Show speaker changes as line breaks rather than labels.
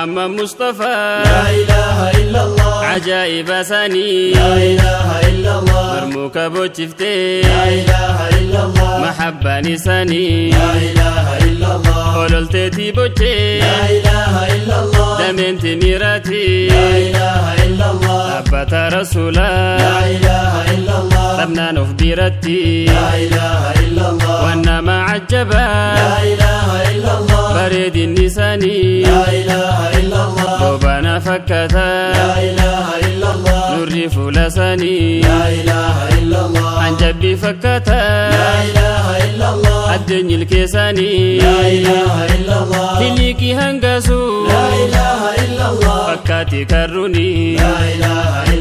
Muhammad Mustafa.
Laa ilaaha illallah.
Ajaa'iba sanii.
Laa ilaaha illallah.
Marmuka bochiftee.
Laa ilaaha illallah.
Mahabbaan isaanii.
Laa ilaaha illallah.
Ololteetii bochee.
Laa ilaaha illallah.
Dameen timiraati.
Laa ilaaha illallah.
Dhaabbata rasuulaa.
Laa ilaaha illallah.
Dhabnaan of biratti.
Laa ilaaha illallah.
Waan nama ajjabaa.
Laa ilaaha illallah.
Bareedinni isaanii.
Laa ilaaha illallah.
Bobana fakkaata.
Laa ilaaha illallah.
Nurri fuula isaanii.
Laa ilaaha illallah.
Anjabbii fakkaata.
Laa ilaaha illallah.
Addeenyi ilkeessaanii.
Laa ilaaha illallah.
Tiliikii hangasu.
Laa ilaaha illallah.
Fakkaati karruuni.
Laa ilaaha